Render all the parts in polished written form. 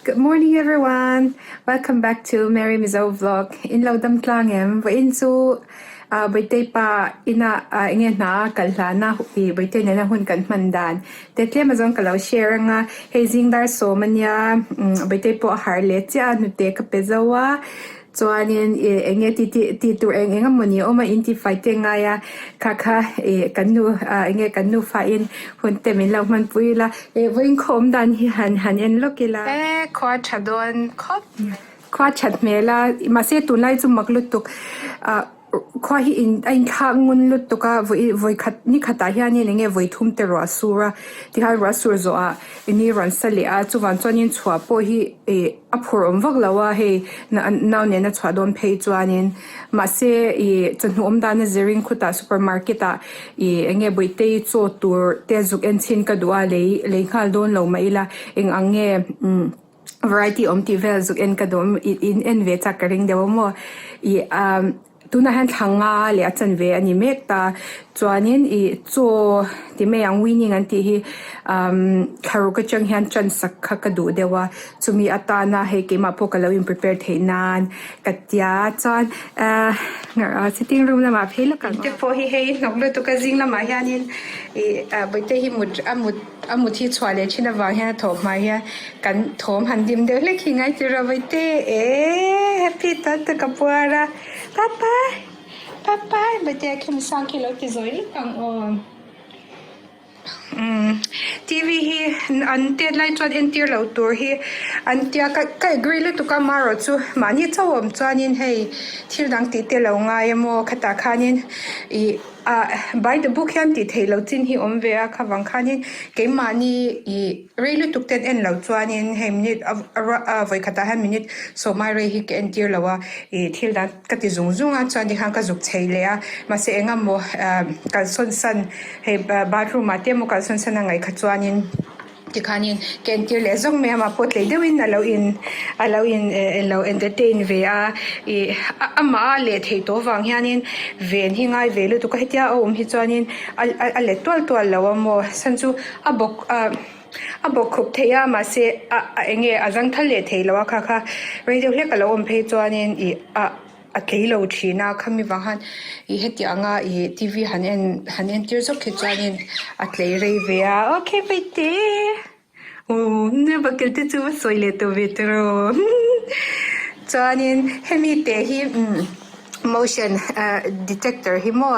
Good morning everyone. Welcome back to Mary Mizo vlog. In lo dam tlang em? Vawiin chu ah Bawihtei pa ina ah enge hna a kal hlana ih Bawihtei nena hun kan hman dan te tlem azawng ka lo share anga hei zing dar sawm ania umm Bawihtei pawh a harh leh chiah a hnute ka pe zo a. Chuanin ih eng nge ti tih tih tur eng eng emawni a awm a in tifai te ngai a kha kha ih kan nu ah eng nge kan nufa in hun te min lo hmanpui ila ih vawiin khaw awm dan hi han han en lawk ila. E khua tha dawn khawp mai. Khua that hmel a mahse tunlai chu mak lutuk ah. Khua hi in a inthlak ngun lutuk a vawi vawi khat ni khatah hianin eng nge vawi thum te ruah a sur a tikhan ruah a sur zawhah ni rawn sa leh a chuvang chuanin chhuah pawh hi ih a phur awm vak lo a hei nau nena chhuah dawn phei chuanin mahse ih chawhnu awm dana zirin khutah super market ah ih eng nge bawihte chaw tur te zuk en chhin ka duh a lei lei nghal dawn lo mah ila eng ang nge umm. Variety awm tih vel zuk en ka duh in en ve chak ka ring deuh a maw ih ah tunah hian thla nga leh a chanve a ni mek ta chuanin ih chaw ti mai ang winning an tih hi umm thla ruk atang hian tan sak kha ka duh deuh a chumi atana hei keimah pawh ka lo in prepare theih nan ka tia chuan ah sitting room lamah phei lawk ang te pawh hi hei hnawk lutuk a zing lamah hianin ih bawihte hi mut a mut. A mut hi chhuah leh thin avang hian a thawh hma hian kan thawm han dim deuh hlek hi ngai tir a vawi te e happy tan tak a puar a papa papa bate a khem sang khi lo ti zawi lek ang aw umm T_V hi an tet lai chuan entir loh tur hi an tia ka ka agree lutuk a amaherawh chu mahni chauh awm chuanin hei thil dang tih te lo ngai a maw khatah khanin ih. Ah by the book hian tih theih loh chin hi awm ve a khavang khanin keimahni ih rei lutuk ten en loh chuanin hei minute a a vawikhatah hian minute sawmai rei hi ka entir lo a ih thil dan ka ti zung zung a chuan tikhan ka zuk chei leh a mahse eng emaw ah kalsawn san hei bathroom ah te emaw kalsawn san a ngaih kha chuanin. Tikhanin ka entir leh zawk mai a, amah pawh tlei deuhin a lo in a lo in eh lo entertain ve a ih amah a leh theih tawh vang hianin ven hi ngai ve lutuk a hetia a awm hi chuanin a a let tual tual lo a maw chhan chu a bawk ah a bawk khup thei a mahse a a eng nge a zangthal leh thei lo a kha kha rei deuh hlek a lo awm phei chuanin ih a. A tlei lo thin a, khami vang han ih heti anga ih T_V han en han entir zawk hi chuanin a tlei rei ve a okay baite aw nia bakil te chu va sawi leh tawh ve tiraw chuanin hemi te hi umm motion ah detector hi maw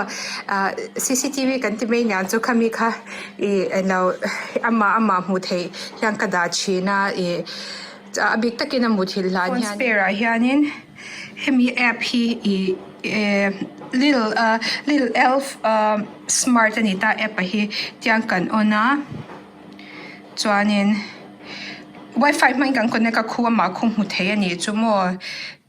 ah C_C_T_V kan ti mai aniang chu khami kha ih alo amah amah hmuh theih hian ka dah thin a ih a bik takin a muthilh hlan hian phone spare ah hianin. Hemi app hi ih eh little ah little elf ah smart a ni ta app ah hi tiang kan on a chuanin wifi hmangin kan connect a khu amah khu hmu thei a nih chu maw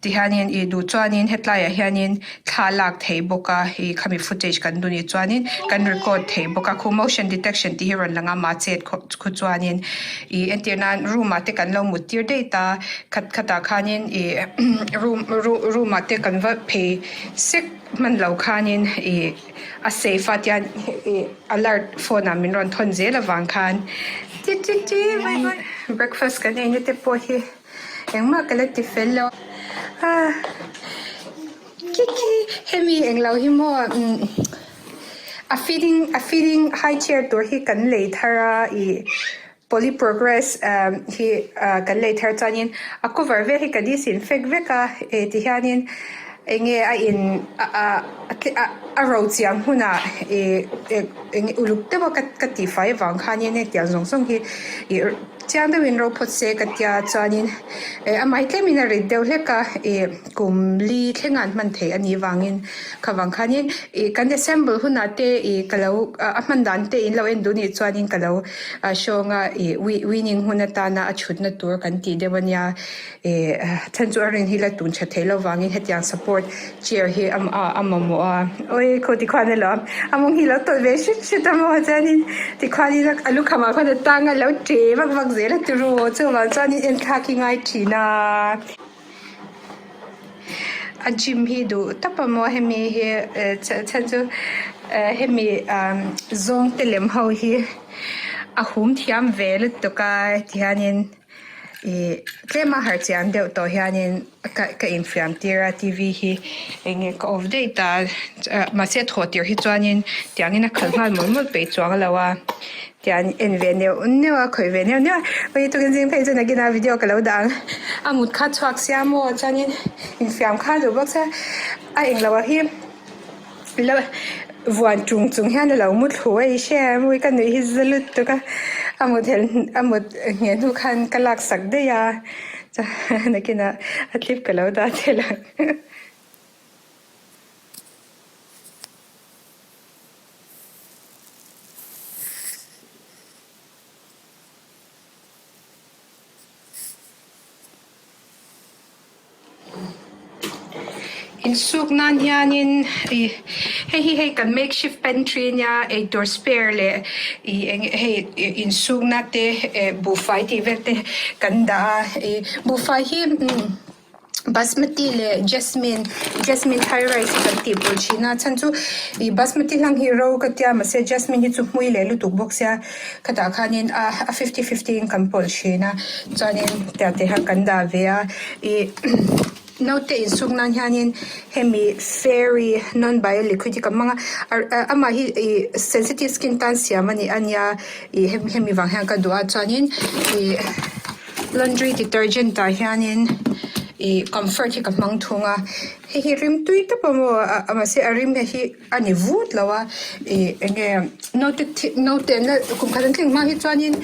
tihianin ih duh chuanin hetlaiah hianin thla lak theih bawk a ih khami footage kan duh nih chuanin kan record theih bawk a khu motion detection tih hi rawn lang a mah chet khu chuanin ih entir nan room ah te kan lo mut tir daih ta khat khatah khanin ih room room ah te kan va phei sek hman lo khanin ih a safe a tian ih alert phone ah min rawn thawn zel avang khan ti ti ti breakfast kan ei na te pawh hi engmah ka la ti fel lo a kiki hemi englo hi maw umm. A feeding a feeding high chair tur hi kan lei thar a ih poly progress ah hi ah kan lei thar chuanin a cover vel hi ka disinfect vek a eh ti hianin eng nge a in a ah a ro chiang hunah ih eng nge uluk deuh a ka tihfai avang khanin hetiang zawng zawng hi ih. Chiang deuhin ro phawt se ka tia chuanin eh amah hi tlemin a rit deuh hlek a ih kum li thleng an hman theih a nih vangin kha vang khanin ih kan assemble hunah te ih ka lo a hman dan te in lo en duh nih chuanin ka lo hrawng a ih winning hun atana a thutna tur kan tih deuh a nia ih chhan chu a rin hi la tun tha thei lo vangin hetiang support chair hi a a mamawh a awi khaw tikhuan a lo a mawng hi lo tawlh ve hrut hrut a maw chuanin tikhuanin a lukhamah khuan a tang a lo ṭe vak vak zel a turu chuvang chuanin enthlak hi ngai ṭhin a a gym hi duh tawp a maw hemi hi chhan chu hemi zawng te lem ho hi a hum thiam ve lutuk a tihianin. Ih tlema harh chian deuh tawh hianin ka ka infiam tir a T V hi eng nge ka off daih ta a mahse a thawh tir hi chuanin tiangin a khalh nghal mawlh mawlh peih chuang lo a tian en ve neuh neuh a khawih ve neuh neuh a hei tukin zing phei chu nakinah video ka lo dah ang a mut kha chhuak sia maw chuanin infiam kha duh bawk sia a englo ah hi. La vuan tung chung hian a lo mu thlu a i hre em ui ka nuih hi za lutuk a a mut hel a mut ngheh hnu khan ka lak sak daih a chuan nakinah a clip ka lo dah tel ang. Insuk nan hianin ih hei hi hei kan makeshift pantry nia eitur spare leh ih eng hei insukna te eh buhfai tih vel te kan dah a ih buhfai hi umm basmati leh jasmine jasmine thai rice hi kan tih pawlh thin a chhan chu ih basmati hlang hi ro ka tia mahse jasmine hi chu hmui leh lutuk bawk sia khatah khanin a a fifty fifty in kan pawlh thin a chuanin tiang te kha kan dah ve a ih naute insuk nan hianin hemi fairy non bio liquid hi ka hmang a amah hi ih sensitive skin tan siam a ni a nia ih hemi vang hian ka duh a chuanin ih laundry detergent ah hianin ih comfort hi ka hmang thung a hei hi rim tui tawp a maw a mahse a rim hi. A ni vut lo a, ih eng nge naute thi naute an la kum khat an tling hma hi chuanin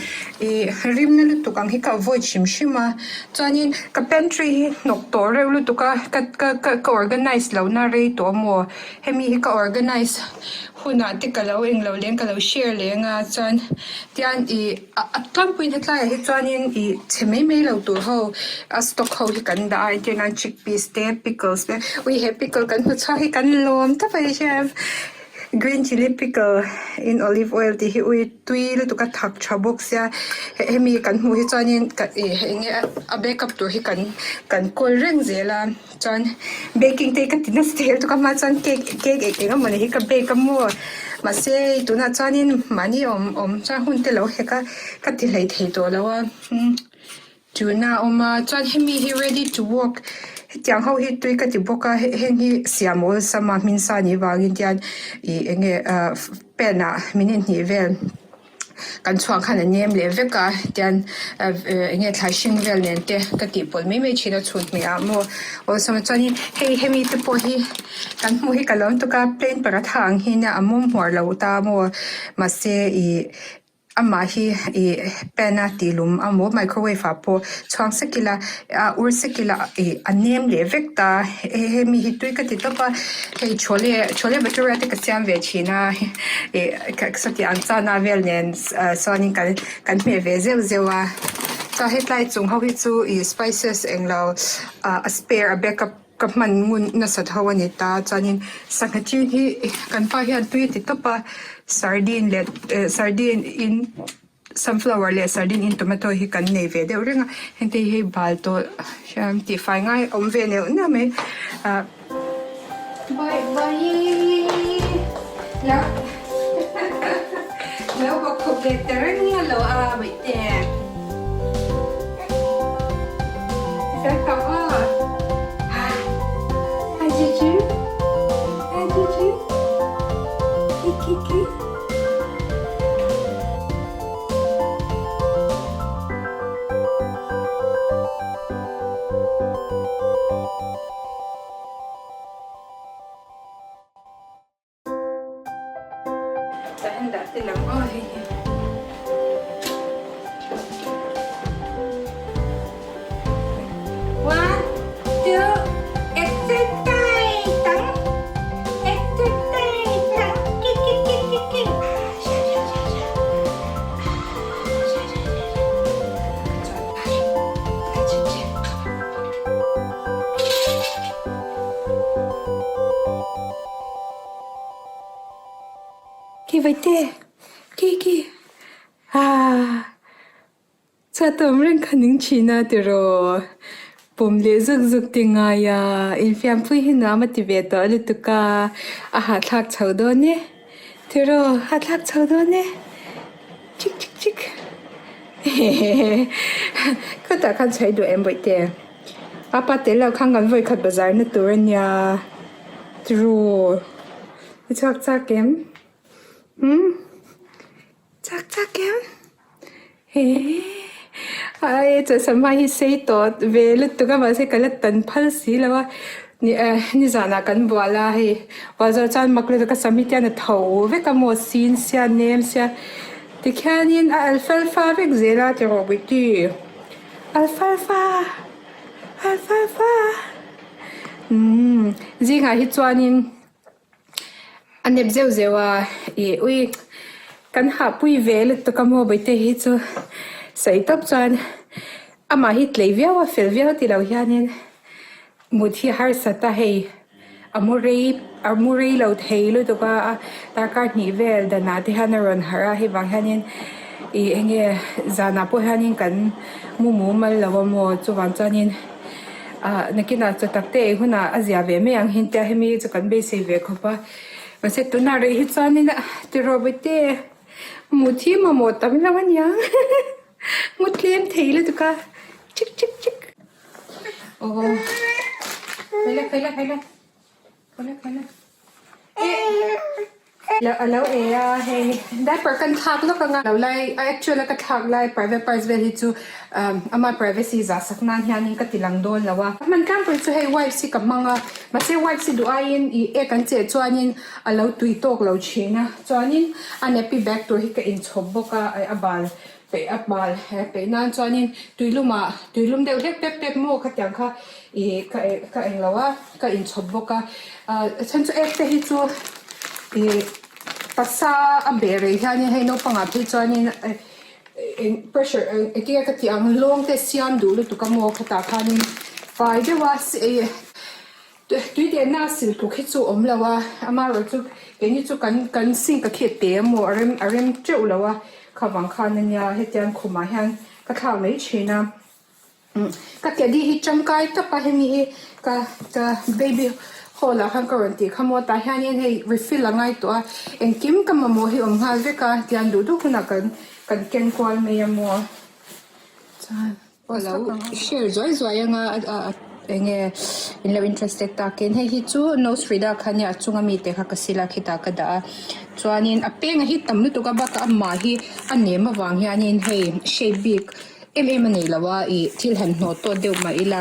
ih rim na lutuk ang hi ka avoid hrim hrim a, chuanin ka pantry hi hnawk tawh reuh lutuk a ka ka ka ka organize lohna rei tawh a maw hemi hi ka organize hunah te ka lo englo leng ka lo share leng a chuan tian ih a tlangpuiin hetlaiah hi chuanin ih chhe mai mai lo tur ho a stock ho hi kan dah a entir nan chickpeas te pickles te ui he pickle kan hmu chhuak hi kan lawm tawp a ni hriat green chilli pickle in olive oil tih hi ui tui lutuk a thak tha bawk sia hemi kan hmuh hi chuanin ih eng nge a backup tur hi kan kan kawl reng zel a chuan baking te hi ka ti nasa thei lutuk a hma chuan cake cake eng eng emawni hi ka bake a maw mahse tunah chuanin mahni awm awm chuan hun te lo hek a ka ti hlei thei tawh lo a tuna a awm a chuan hemi hi ready to work hetiang ho hi tui ka ti bawk a heng hi siam awlsam a hmin sa nih vangin tian ih eng nge ah pen ah minute hnih vel. Kan chhuak khan a nem leh vek a tian eng nge thlai hring vel nen te ka tih pawlh mai mai thin a chhun hmeh ah maw awlsam a chuanin hei hemi te pawh hi kan hmuh hi ka lo tuk a plain paratha ang hi nia a mawm hmuar lo ta maw mahse ih amah hi ih pan a tih lum a maw microwave ah pawh chhuang sek ila a ur sek ila ih a nem leh vek ta hemi hi tui ka ti tawp a hei chhawle chhawle bhatura te ka siam ve thin a ih sawti ang chana vel nen chuanin kan kan hmeh ve zeuh zeuh a chuan hetlai chung ho hi chu ih spices englo ah a spare a backup ka hman ngun nasat ho a ni ta chuanin sangha chin hi kan pa hian tui a ti tawp a sardine leh sardine in. Sunflower leh sardine in tomato hi kan nei ve deuh reng a heng te hi bal tawh hian tihfai ngai a awm ve neuh neuh mai ah lo bawk khawp leh ta reng lo a bawihte fel tawh aw ha chu chu ha chu chu ki ki ki. One, two, Ki vaite ki ki ah. Chhuat awm reng kha ning thin a tiraw? Pawm leh zuk zuk ti ngai a, infiampui hi nuam a ti ve tawh lutuk a, a hahthlak chho dawn e. Tiraw, hahthlak chho dawn e. Chik chik chik. Khutah khan chhaih duh em bawihte? Apa tel lo khan kan vawikhat bazar na tur a nia tiraw i chhuak chak em? Umm chhuak chak em? Hee ai chawlhsam hma hi sei tawh ve lutuk a mahse ka la tan phal si lo a ni eh nizanah kan bual a hei bual zawh chuan mak lutuk a sam hi tian a tho vek a maw sin sia nem sia tikhianin a alfalfa vek zel a tiraw bawihte. Alfalfa alfalfa umm zingah hi chuanin a nep zeuh zeuh a ih ui kan hahpui ve lutuk a maw bawihte hi chu sawi tawp chuan amah hi tlei viau a fel viau tilo hianin. Mut hi harsat a hei a mu rei a mu rei lo thei lutuk a darkar hnih vel danah te hian a rawn harh a hei vang hianin ih eng nge zanah pawh hianin kan mu mumal lo a maw chuvang chuanin ah nakinah chaw tak te ei hunah a zia ve mai ang hin tia hemi chu kan beisei ve khawp a mahse tunah rih hi chuanin tiraw bawihte mut hi mamawh tam lo aniang mu tlem thei lutuk a chik chik chik. A lo ei a hei diaper kan thlak lawk anga lo lai a actual a ka thlak lai private parts vel hi chu ama privacy zah sak nan hianin ka ti lang dawn lo a hman tlangpui chu hei wipes hi ka hmang a mahse wipes hi duh aiin ih ek an cheh chuanin a lo tui tawk lo thin a chuanin a nappy bag tur hi ka inchhawp bawk a a bal Peih a hmal he peih nan chuanin tuilumah tuilum deuh hlek pep pep maw khatiang kha ih ka eh ka englo a ka inchhawp bawk a ah a chhan chu ek te hi chu ih taksa a beh rei hianin hei naupangah phei chuanin eh eng pressure eng engtin nge ka tih ang lawng te siam duh lutuk a maw khatah khanin fai deuh a ih Tui denna a sil tluk hi chu awm lo a, amaherawh chu keini chu kan kan sink a khi a te emaw a rem a rem teuh lo a, kha vang khan ania hetiang khumah hian ka thlak mai thin a, ka caddy hi tangkai tawp a hemi hi ka ka baby hall ah khan ka rawn tih kha maw tah hianin hei refill a ngai tawh a, engkim ka mamawh hi awm nghal vek a tiang duh duh hunah kan kan ken kual mai a maw chuan. Ka lo share zuai zuai anga eng nge in lo interested takin hei hi chu nose frida kha nia a chunga mite kha ka sil a khitah ka dah a chuanin a peng a hi tam lutuk a bakah amah hi a nem avang hianin hei shape bik em em a nei lo a ih thil han hnawh tawt deuh mah ila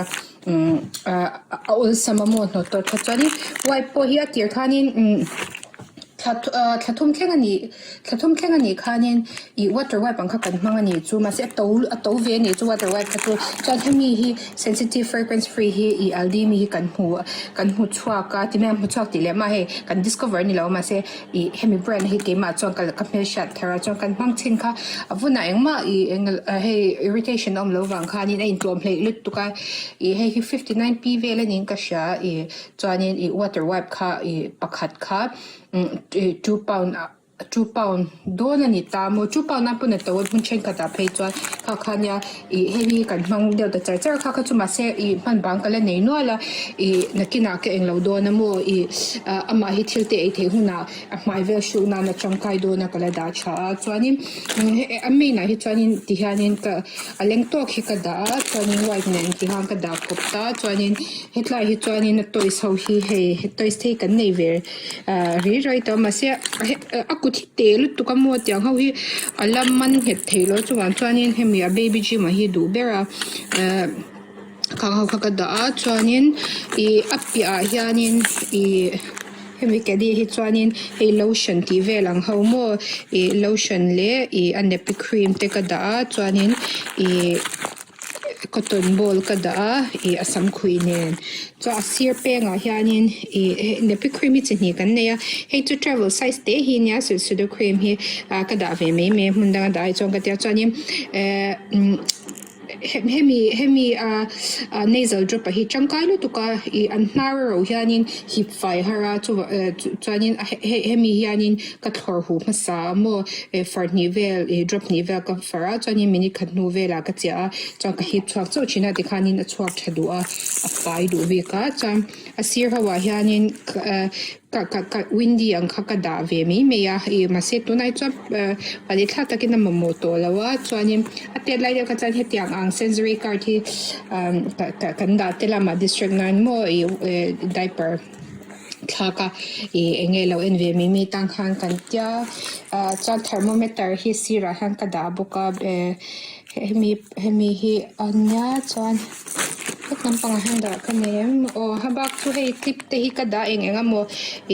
umm ah a awlsam a maw hnawh tawt kha chuanin wipe pawh hi a tir khanin umm. Thla thla thum thleng a nih thla thum thleng a nih khanin ih water wipe ang kha kan hmang a nih chu mahse a to a to ve a nih chu water wipe kha chu chuan hemi hi sensitive fragrance free hi ih aldi mi hi kan hmu kan hmu chhuak a ti mai a hmu chhuak tih leh mah hei kan discover a ni lo mahse ih hemi brand hi keimah chuan ka ka hmelhriat thar a chuan kan hmang chin kha a vunah engmah ih eng hei irritation a awm loh vang khanin a intlawm hleih lutuk a ih hei hi 59 p vel a niin ka hria ih. Chuanin ih water wipe kha ih pakhat kha umm 2 pound ah 2 pound dawn a ni ta maw 2 pound a pawn a to a hmun thenkhatah phei chuan kha kha nia ih hei hi kan hmang deuh ta char char a kha kha chu mahse ih hman bang ka la nei nual a ih nakinah ka englo dawn a maw ih ah amah hi thil te ei theih hunah a hmai vel hruk nan a tangkai dawn a ka la dah tha a chuanin a main ah hi chuanin ti hianin ka a leng tawk hi ka dah a chuanin white nen ti khan ka dah kawp ta chuanin hetlai hi chuanin a toys ho hi hei toys te hi kan nei ve ah rei rei tawh a mahse a kut hi te lutuk a maw tiang ho hi a la man nghet thei lo chuvang chuanin hemi a baby gym ah hi duh ber a ah khang ho kha ka dah a chuanin ih a piah ah hianin ih hemi caddy hi chuanin hei lotion tih vel ang ho maw ih lotion leh ih a nappy cream te ka dah a chuanin ih cotton ball ka dah a ih a samkhuih nen chuan a sir pengah hianin ih hei nappy cream hi chi hnih kan nei a hei chu travel size te hi ania sudo cream hi ah ka dah ve mai mai a hmun danga dah ai chuan ka tia chuanin ehh umm. Hemi hemi a nasal drop ah hi tangkai lutuk a ih an hnar erawh hianin hip fai har a chu chuanin hemi hianin ka thlawr huh hmasa a maw eh far hnih vel ih drop hnih vel ka far a chuanin minute khat hnu velah ka chiah a chuan ka hip chhuak chauh thin a tikhanin a chhuak tha duh a a fai duh bik a chuan a sir ho ah hianin. Ka ka ka windy ang kha ka dah ve mai mai a ih mahse tunah hi chuan eh pali thlak takin a mamawh tawh lo a chuanin a tet lai deuh kha chuan hetiang ang sensory card hi ah ka ka kan dah te lamah distract nan maw ih eh diaper thlak a ih eng nge lo en ve mai mai tan khan kan tia ah chuan thermometer hi sirah hian ka dah bawk a eh hemi hemi hi a nia chuan he lampangah hian dah ka nei em aw ha bak chu hei clip te hi ka dah eng eng emaw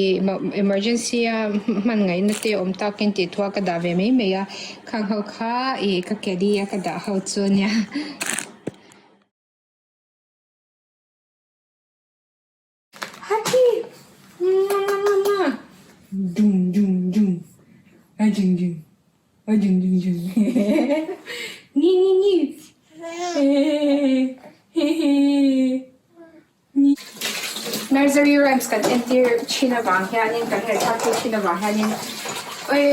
ih emergency a hman ngaihna te awm takin tih thu a ka dah ve mai mai a khang ho kha ih ka caddy a ka dah ho chu a nia. Happy Dung dung dung a dung dung a dung dung dung Ni ni ni Ni Nursery rhymes kan entir thin avang hianin kan ngaihthlak pui thin avang hianin Oi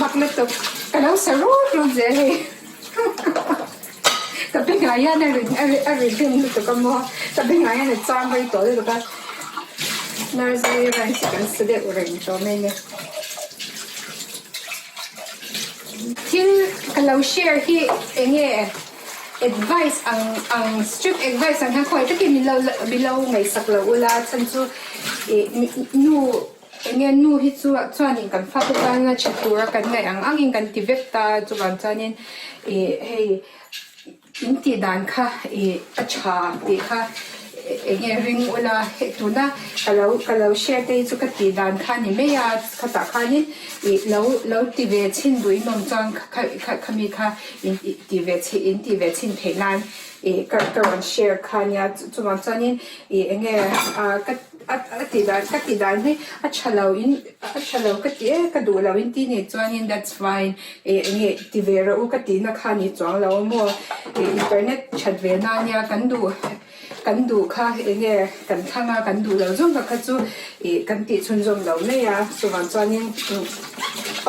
mak lutuk ka lo sa rut rut zel hei. Ka bengah hian a rin a rin rin lutuk a maw ka bengah hian a chang rei tawh lutuk a nursery rhymes hi kan sa deuh reng tawh mai a ni. Thil ka lo share hi eng nge advice ang ang strict advice ang hian khawi takin min lo min lo ngaihsak lo ula chhan chu ih nu Enge nu hi chu chuanin kan fate tana tha tura kan ngaih ang angin kan ti vek ta chuvang chuanin ih hei in tih dan kha ih a tha tih kha enge ring ula hei tuna ka lo ka lo share te hi chu ka tih dan kha a ni mai a khatah khanin ih lo lo ti ve chhin duh in awm chuan kha kha khami kha in tih ve chhin in tih ve chhin theih nan ih ka ka rawn share kha a nia chuvang chuanin ih enge ah ka. A tih dan ka tih dan hi a tha lo in a tha lo ka ti e ka duh lo in ti nih chuanin that's fine ih enge ti ve rawh u ka tih na kha ni chuang lo a maw ih internet that ve na nia kan duh kan duh kha enge kan thlang a kan duh lo zawng tak kha chu ih kan tih chhunzawm lo mai a chuvang chuanin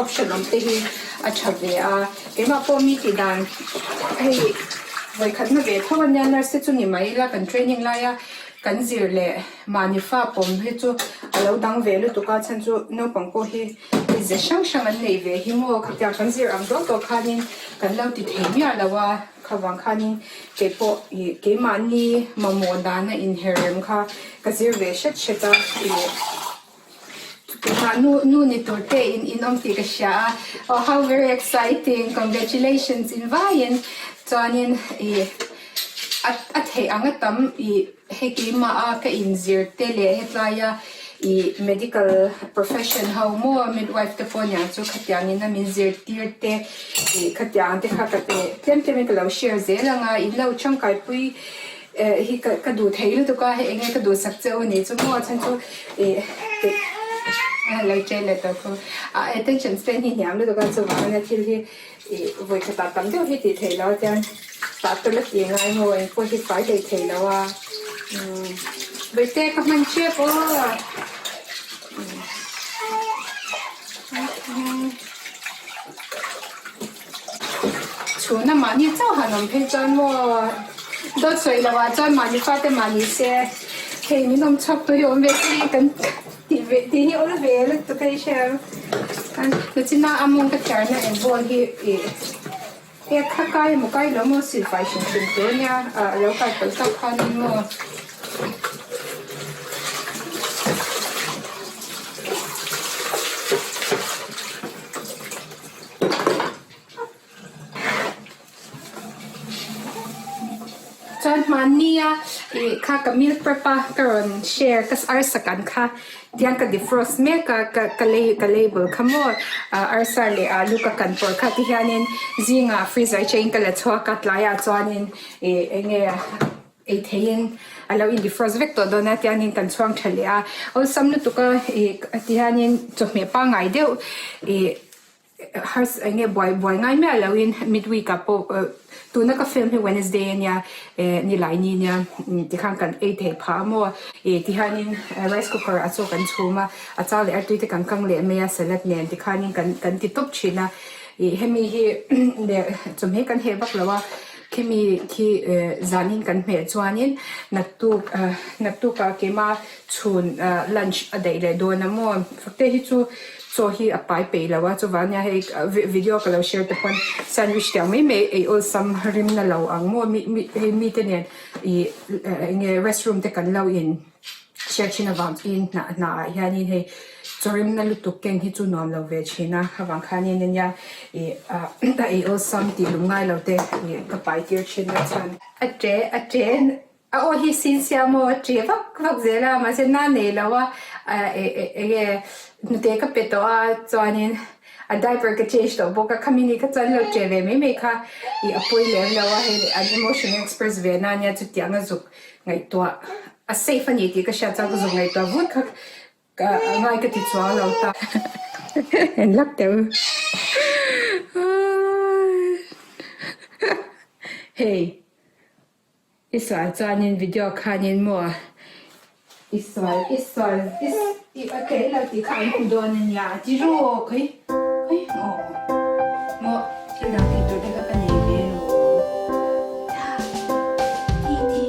option awm te hi a tha ve a keimah pawh mi tih dan hei vawikhatna ve tho ania nurse te chu ni mai ila kan training lai a. Kan zir leh mahni fa pawm hi chu a lo dang ve lutuk a, chhan chu naupang pawh hi ze hrang hrang an neih ve hi maw khatiang kan zir ang dawt tawh khanin kan lo ti thei miah lo a, khavang khanin keipawh ih keimahni mamawh dana inher rem kha ka zir ve hret hret a ih keimah nu nu ni tur te in in awm tih ka hria a, oh how very exciting congratulations in vaiin chuanin ih. A theih ang a tam ih hei keimah a ka inzir te leh hetlaia ih medical profession ho maw midwife te pawh aniang chu khatiangin a min zirtir te ih khatiang te kha ka tlem tlem in ka lo share zel ang a in lo tangkaipui eh hi ka ka duh thei lutuk a hei enge ka duhsak che u ni chu maw chhan chu ih lo chen leh tawh khu a attention span hi hniam lutuk a chuvangin a thil hi Ih vawi khatah tam deuh hi tih theih loh a tiang tah te la ti ngai maw eng pawh hi fai hlei thei lo a umm vawi te ka hman tep aw chhun a mahni chauh han awm phei chuan maw dawt sawi loh ah chuan mahni fate mahni se hei min awm chhuak tawh hi awm ve se kan. Tih ve tih hi awl ve lutuk a i hria em? Nachina a mawng ka thiarna eng ball hi ih he kha kai emaw kai lo maw silfai hrim hrim tur ania ah a lo kai palh tak khanin maw. Chuan hmannia ih kha ka meal prep a ka rawn share ka arsa kan kha tiang ka defrost mek a ka ka lei ka label kha maw ah arsa leh alu ka kan pawlh kha ti hianin zingah freezer atangin ka la chhuak a tlaiah chuanin ih eng nge ei theihin a lo in defrost vek tawh dawn a tiangin kan chhuang tha leh a awlsam lutuk a ih ti hianin chawhmeh pangngai deuh ih. Hars eng nge buai buai ngai miah lo in midweek ah pawh tuna ka film hi Wednesday ania eh nilai ni ania tikhan kan ei theih phah a maw ih tihianin rice cooker ah chaw kan chhum a a chau leh artui te kan kang leh mai a salad nen tikhanin kan kan ti tawp thin a ih hemi hi leh chawhmeh kan heh vak lo a. Khimi khi zanin kan hmeh chuanin naktuk naktukah keima chhun lunch a daih leh dawn a maw Fakte hi chu chaw hi a pai peih lo a chuvang nia hei video ka lo share te pawn sandwich tiang mai mai ei awlsam rim na lo ang maw mi mi hei mite nen ih eng nge restroom te kan lo in hriat thin avang chuan hnah hnah ah hianin hei chaw rim na lutuk keng hi chu nuam lo ve thin a avang khanin ania ih ah a ei awlsam tih lung ngai lo te ih ka pai tir thin a chuan a ṭe a ṭe a aw hi sin siam aw a ṭe vak vak zel a mahse na nei lo a ah eh eh eng nge hnute ka pe tawh a chuanin a diaper ka change tawh bawk a khami ni kha chuan lo ṭe ve mai mai kha ih a pawi lem lo a hei an emotion express ve na ania chutiang a zuk ngaihtuah a safe a ni tih ka hriat chuan ka zuk ngaihtuah vut kha ka ngai ka ti chuang lo ta. En lak teuh hei i sual chuanin video khanin maw i sual i sual i i a kei lo tih kha an hmu dawn a nia ti rawk khawi khawi aw maw thil dang tih tur te kha ka nei ve lo ti ti ti ti.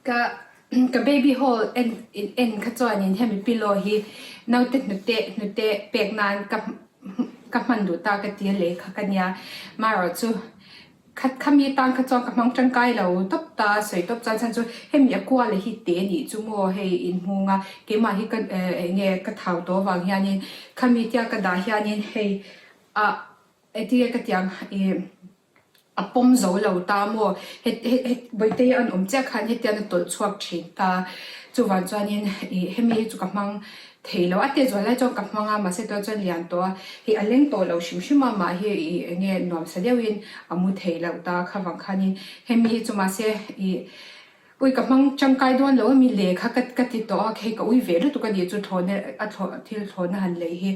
Ka ka baby hall en en kha chuanin hemi pillow hi naute hnute hnute pek nan ka ka hman duh ta ka ti a lei kha ka nia marawh chu khat khami tan kha chuan ka hmang tangkai lo tawp ta sawi tawp chuan chhan chu hemi a kuala hi te nih chu maw hei inhmung a keimah hi ka eng nge ka thau tawh avang hianin khami tia ka dah hianin hei ah Engtinge ka tiang ih a pawm zo lo ta maw? Het het het Bawihte an awm chiah khan hetiang a tawlh chhuak thin ta. Chuvang chuanin ih hemi hi chu ka hmang thei lo. A te zual lai chuan ka hmang a, mahse tunah chuan lian tawh a. Hei a leng tawh lo hrim hrim a, mah hi ih eng nge nuamsa deuhin a mu thei loh ta kha vang khanin hemi hi chu mahse ih Ui ka hmang tangkai dawn lo ami le kha ka ka ti tawh a hei ka ui ve lutuk a nih chu thlawhna a thlawh thil thlawhna han lei hi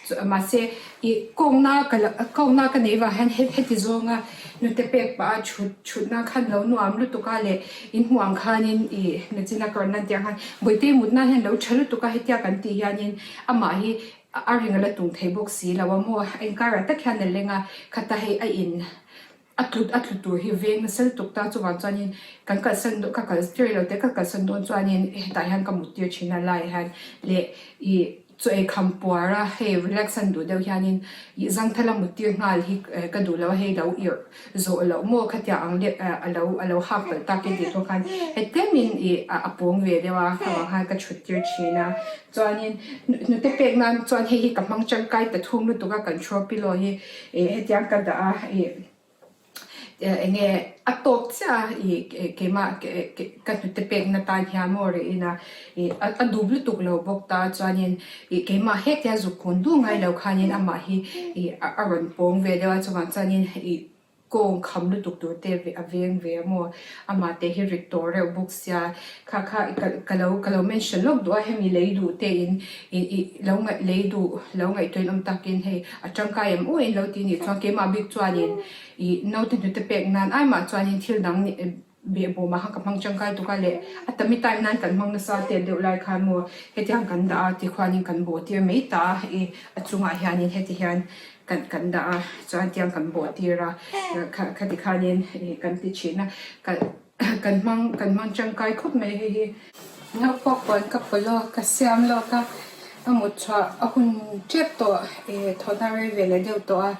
chu mahse ih kawngna ka la kawngna ka neih vang hian heti zawnga nute pek pah a thut thutna khan lo nuam lutuk a leh inhmuh ang khanin ih nachina ka rawn lan tih ang khan bawihte mutna hian lo tha lutuk a hetia kan tih hianin amah hi a ring a la tung thei bawk si lo a maw a inkarah tak hian a leng a khata hei a in A tlut a tlu tur hi veng nasa lutuk ta chuvang chuanin kan kalsan ka kal tir lo te ka kalsan dawn chuanin hetah hian ka mut tir thin a laiah hian leh ih chaw ei kham puar a hei relax an duh deuh hianin ih zangthal a mut tir nghal hi ka duh lo a hei lo irh zawh loh maw khatiang ang leh a lo a lo hak palh tak e tih pawh khan hetemin ih a pawng ve deuh a avang khan ka thut tir thin a chuanin hnute pek nan chuan hei hi ka hmang tangkai ta thum lutuk a kan throw pillow hi. Ih hetiang ka dah a ih eng nge a tawk chiah a ih keimah ka hnute pekna tan hian maw rih ina ih a dup lutuk lo bawk ta chuanin ih keimah hetia zuk kun du ngai lo khanin amah hi ih a rawn pawng ve deuh a chuvang chuanin ih kawng kham lutuk tur te a veng ve a maw amah te hi rit tawh reuh bawk sia kha kha ka lo ka lo mention lawk duh a hemi lei duh te in ih ih lo ngaih lei duh lo ngaihtuah in awm takin hei a tangkai em aw in lo ti nih chuan keimah bik chuanin ih naute hnute pek nan ai mah chuanin thil dang behbawmah khan ka hmang tangkai tuk a leh a tummy time nan kan hmang nasa tel deuh lai khan maw hetiang kan dah a tikhuanin kan bawh tir mai ta a ih a chungah hianin heti hian kan kan dah a chuan tiang kan bawh tir a khati khanin ih kan ti thin a ka kan hmang kan hmang tangkai khawp mai hei hi. Naupang puan ka pawlh a ka siam lawk a a mut chhuah a hun tep tawh ih thawhna rei ve leh deuh tawh a.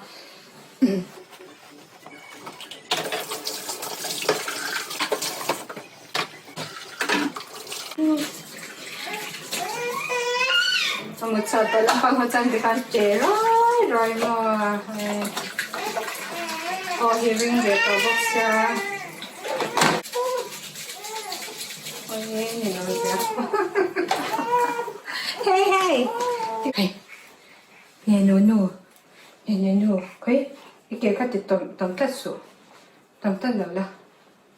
A mut chhuah tawh lampang ho chuan tikhan che ruai ruai maw aw hi ring ve tawh bawk sia hey hey hey nge nu nu nge nge nu khawi i ke kha ti tawm tawm tlat suh tawm tlat lo la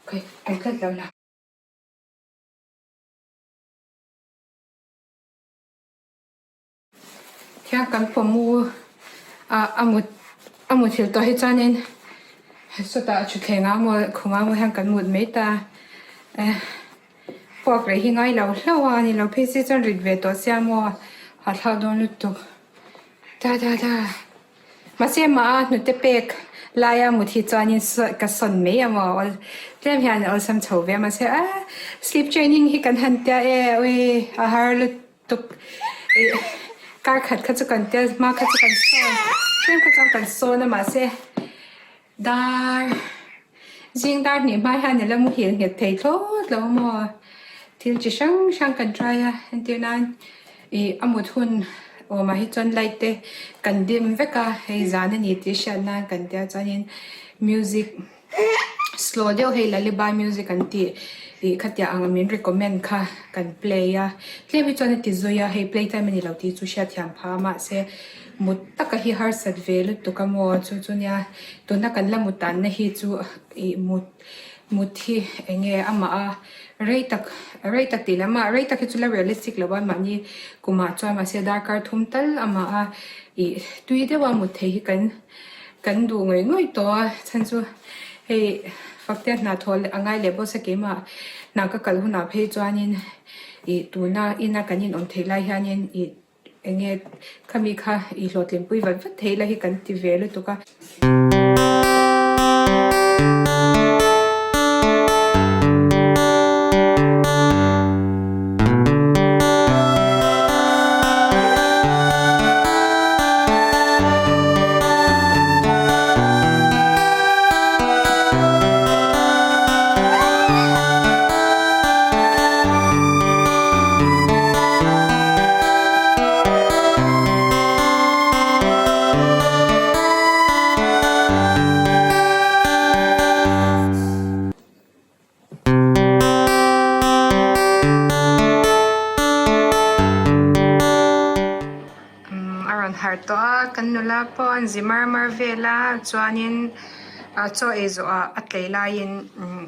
khawi tawm tlat lo la. Thiang kan pawm u a a mut A muthilh tawh hi chuanin sawtah thutthleng ah maw khum ah maw hian kan mut mai ta eh puak reh hi ngai lo hlauh a ni lo phei se chuan rit ve tawh sia maw hahthlak dawn lutuk ta ta ta mahse amah a hnute pek laia mut hi chuanin ka sawn mai a maw tlem hian a awlsam chho ve a mahse ah sleep training hi kan han tia e ui a har lutuk. Tuk ih kar khat kha chu kan tel hma kha chu kan sawn tlem kha chuan kan sawn a mahse dar zing dar hnih hma hian ila muhil nghet thei thlawt lo maw thil chi hrang hrang kan try a entir nan ih a mut hun awmah hi chuan light te kan dim vek a hei zan a ni tih hriat nan kan tia chuanin music. Slow deuh hei lullaby music an tih ih khatiang ang min recommend kha kan play a tlem hi chuan a ti zui a hei play time a ni lo tih chu hriatthiam pha a mahse mut taka hi harsat ve lutuk a maw chu chu nia tuna kan la mut tanna hi chu ih mut mut hi eng nge amah a rei tak rei tak tih lamah rei tak hi chu la realistic lo a mahni kumah chuan mahse darkar thum tal amah a ih tui deuha mut theih hi kan. Kan duh ngawih ngawih tawh a, chhan chu hei Faktea hna thawh a ngai leh bawk se keimah hna ka kal hunah phei chuanin ih tuna ina kan inawm theih lai hianin ih eng nge khami kha ih hlawhtlinpui vat vat theih la hi kan ti ve lutuk a. A rawn harh tawh a kan nula pawh an zi mar mar vel a chuanin ah chaw ei zawhah a tlei laiin umm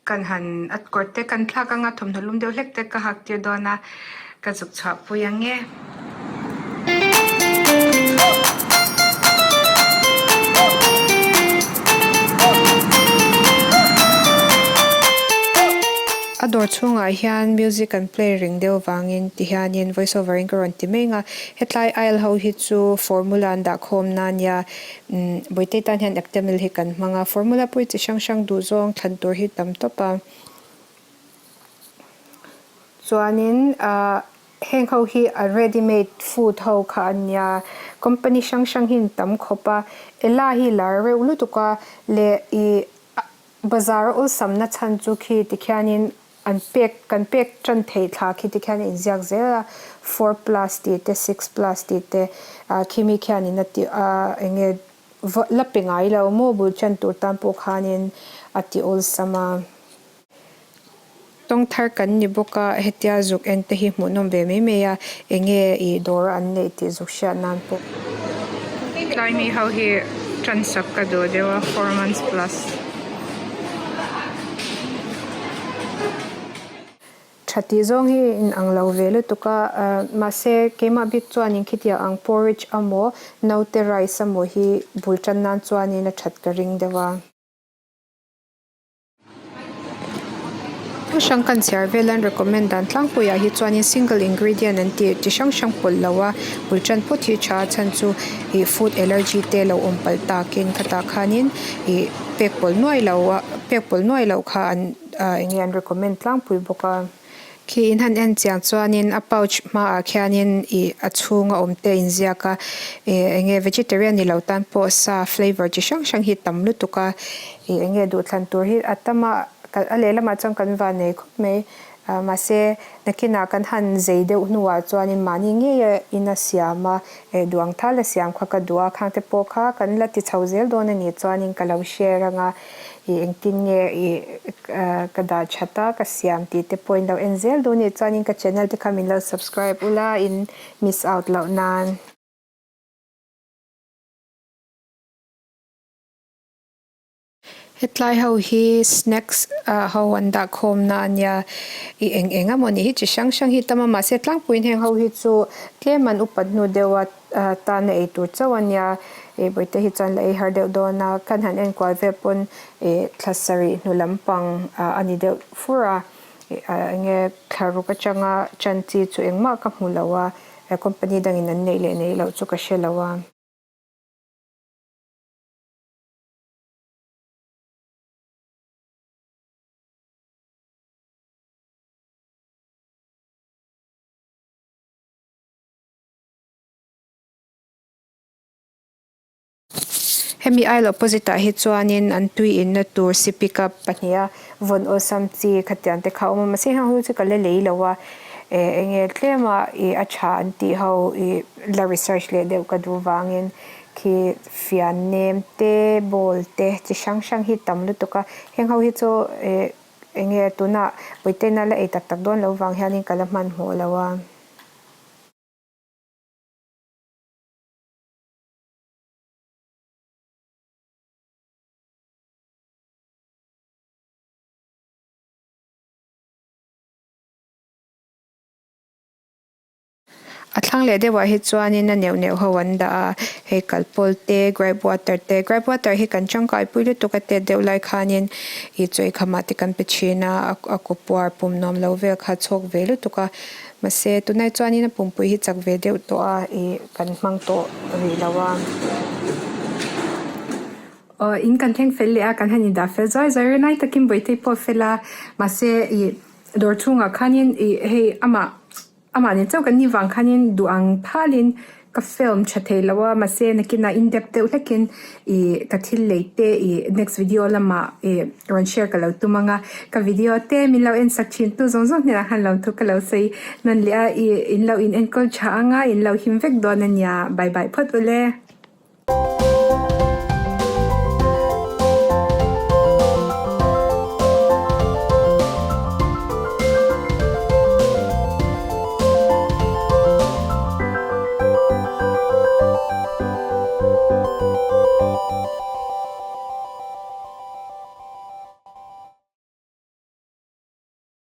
kan han a kawr te kan thlak anga thawmhnaw lum deuh hlek te ka hak tir dawn a ka zuk chhuah pui ang e. A dawr chhungah hian music an play ring deuh vangin ti hianin voice over in ka rawn ti mek a hetlai aisle ho hi chu formula an dah khawm na ania umm bawihte tan hian Aptamil hi kan hmang a formula pawh hi chi hrang hrang duh zawng thlan tur hi tam tawp a chuanin ahh. Heng ho hi a ready made food ho kha an nia, company hrang hrang hi an tam khawp a, Ella hi lar reuh lutuk a leh ih bazar a awlsamna chhan chu khi tikhianin an pek kan pek tan theih thla khi tikhian a inziak zel a, four plus tih te six plus tih te ah khimi khianin a ti a eng nge la pe ngai lo maw bul tan tur tan pawh khanin a ti awlsam a. Tawng thar kan ni bawk a, hetia zuk en te hi hmuhnawm ve mai mai a, enge ih dawr an neih tih zuk hriat nan pawh. Tlai mi ho hi tan sak ka duh deuh a four months plus. Tha tih zawng hi in ang lo ve lutuk a, mahse keimah bik chuanin khitiang ang porridge amaw naute rice amaw hi bul tan nan chuanin a that ka ring deuh a. Thu hrang kan chhiar vel an recommend dan tlangpuiah hi chuanin single ingredient an tih chi hrang hrang pawlh lo a bul tan phawt hi tha a chhan chu ih food allergy te lo awm palh takin khatah khanin ih pek pawlh nuai lo a pek pawlh nuai loh kha an ah eng nge an recommend tlangpui bawk a. Khi in han en chiang chuanin a pouch hmaah khianin ih a chhunga awm te a inziak a ih eng nge vegetarian ni lo tan pawh sa flavour chi hrang hrang hi tam lutuk a ih eng nge duhthlan tur hi a tam a a lehlamah chuan kan van nei khawp mai ah mahse nakinah kan han zei deuh hnuah chuanin mahni ngei a in a siam a eh duh ang thal a siam kha ka duh a khangte pawh kha kan la ti chho zel dawn a nih chuanin ka lo share ang a. Ih engtin nge ih ka dah that a ka siam tih te pawh in lo en zel duh a nih chuanin ka channel te kha min lo subscribe ula in miss out loh nan. Hetlai ho hi snacks ah ho an dah khawm na a nia ih eng eng emaw ni hi chi hrang hrang hi tam a mahse tlangpuiin heng ho hi chu tlem an upat hnu deuh a. tana ei tur chauh a nia ih bawihte hi chuan la ei har deuh dawn a kan han enkual vel pawn ih thla sarih hnu lampang ah a ni deuh fur a ih eng nge thla ruk atanga tan chi chu engmah ka hmu lo a company dangin an neih leh neih loh chu ka hre lo a. Hemi aisle opposite ah hi chuanin an tui inna tur sipi cup pahniha vawn awlsam chi khatiang te kha a awm a mahse heng ho chu ka la lei lo a eh eng nge tlema ih a tha an tih ho ih la research leh deuh ka duh vangin khi fian nem te bowl te chi hrang hrang hi tam lutuk a heng ho hi chu eh eng nge tunah puitena la ei tak tak dawn loh vang hianin ka la hmanhmawh lo a. A thlang leh deuhah hi chuanin a neuh neuh ho an dah a, hei kalpawl te gripe water te gripe water hi kan tangkai pui lutuk a tet deuh lai khanin ih chaw eikham ah te kan pe thin a a kaw puar pum nuam lo vel kha a chhawk ve lutuk a mahse tunah chuanin a pumpui hi chak ve deuh tawh a ih kan hmang tawh rih lo a. Aw in kan thleng fel leh a kan han indah fel zuai zuai rinai takin bawihte pawh a fel a mahse ih dawr chhungah khanin ih hei amah. Amah nen chauh kan nih vang khanin duh ang phalin ka film tha thei lo a, mahse nakinah in depth deuh hlekin ih ka thil lei te ih next video lamah ih rawn share ka lo tum ang a, ka video te min lo en sak thin tu zawng zawng hnenah khan lo thu ka lo sawi nawn leh a, ih in lo in enkawl tha ang a, in lo him vek dawn a nia, bye bye phawt ule.